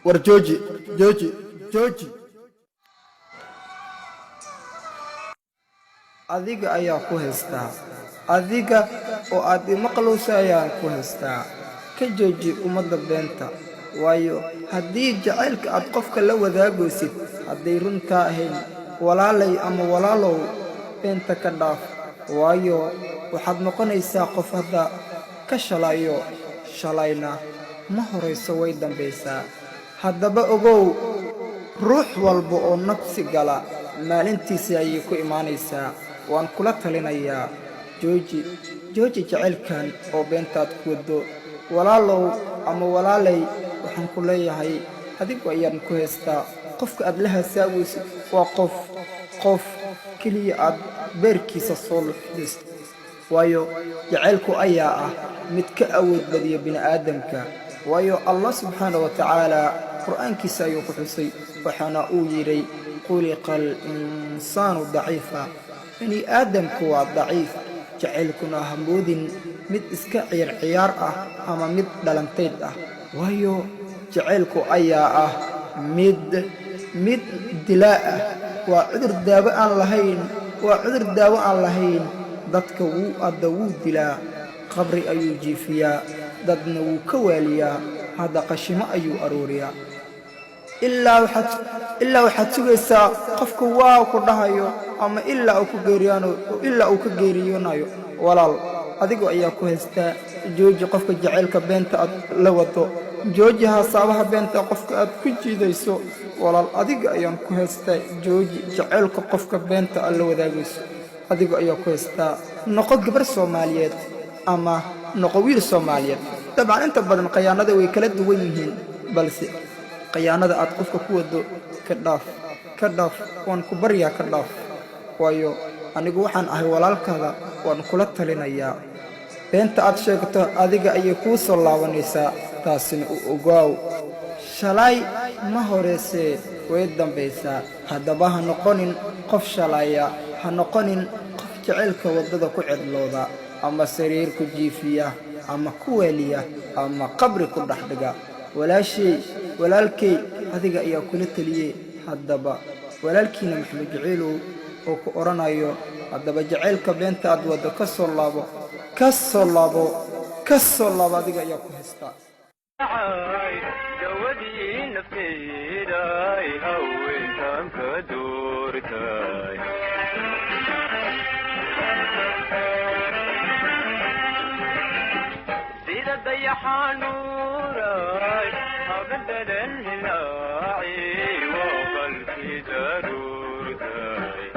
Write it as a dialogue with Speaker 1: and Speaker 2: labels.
Speaker 1: War jooji, jooji, jooji. Adiga ayaa ku haystaa, adiga oo aad imaqlowsa ayaan ku haystaa. Ka jooji ummadda beenta, waayo haddii jacaylka aad qofka la wadaagaysid hadday runtaa ahayn, walaalay ama walaalow, beenta ka dhaaf, waayo waxaad noqonaysaa qof hadda ka shalayo. Shalayna ma horayso, way dambaysaa. Haddaba ogow, ruux walba oo nabsi gala maalintiisii ayay ku imaanaysaa. Waan kula talinayaa, jooji, jooji jacaylkan oo beentaad ku waddo. Walaalow ama walaalay, waxaan ku leeyahay, adigu ayaan ku haystaa. Qofka aad la hasaawaysid waa qof keliya aad beerkiisa soo luxdaysto, waayo jacaylku ayaa ah mid ka awood badiya bini'aadamka. Waayo Allah subxaana wa tacaala qur'aankiisa ayuu ku xusay, waxaana uu yidhi: khuliqa al insaanu daciifa. Bani aadamku waa daciif. Jacaylkuna ha moodin mid iska ciyaar ciyaar ah ama mid dhalantayd ah, waayo jacaylku ayaa ah mid dilaa ah. Waa cudur daawo aan lahayn, waa cudur daawo aan lahayn. Dadka wuu adda, wuu dilaa, qabri ayuu jiifiyaa, dadna wuu ka waaliyaa, hadda qashimo ayuu arooriyaa. Ilaa waxaad sugaysaa qofka waa ku dhahayo ama ilaa uu ku geeriyaano, ilaa uu ka geeriyoonayo. Walaal, adigu ayaa ku haystaa. Jooji qofka jacaylka beenta aad la wado. Jooji hasaabaha beenta qofka aad ku jiidayso. Walaal, adiga ayaan ku haystaa. Jooji jacaylka qofka beenta aad la wadaagayso. Adiga ayaa ku haystaa. Noqo gabar Soomaaliyeed ama noqo wiil Soomaaliyeed. Dabcan inta badan khayaanada way kala duwan yihiin, balse khayaanada aad qofka ku wado ka dhaaf, ka dhaaf, waan ku baryaa, ka dhaaf. Waayo anigu waxaan ahay walaalkaada, waan kula talinayaa. Beenta aad sheegto adiga ayay kuu soo laabanaysaa, taasina u ogaaw. Shalay ma horeysee, way dambaysaa. Haddaba ha noqonin qof shalaya, ha noqonin qof jacaylka waddada ku cidlooda ama sariir ku jiifiya ama ku weeliya ama qabri ku dhex dhiga. Walaashay, walaalkay, adiga ayaa kula teliyey. Haddaba walaalkiina Maxamed Jaciilow oo ku odhanayo, haddaba jacaylka beenta aad waddo ka soo laabo, ka soo laabo, ka soo laabo. Adiga ayaa ku haystaa.
Speaker 2: Dawadii nafteyday, haweentan ka doortay. Sida dayaxanuuray, habadadan hilaaci.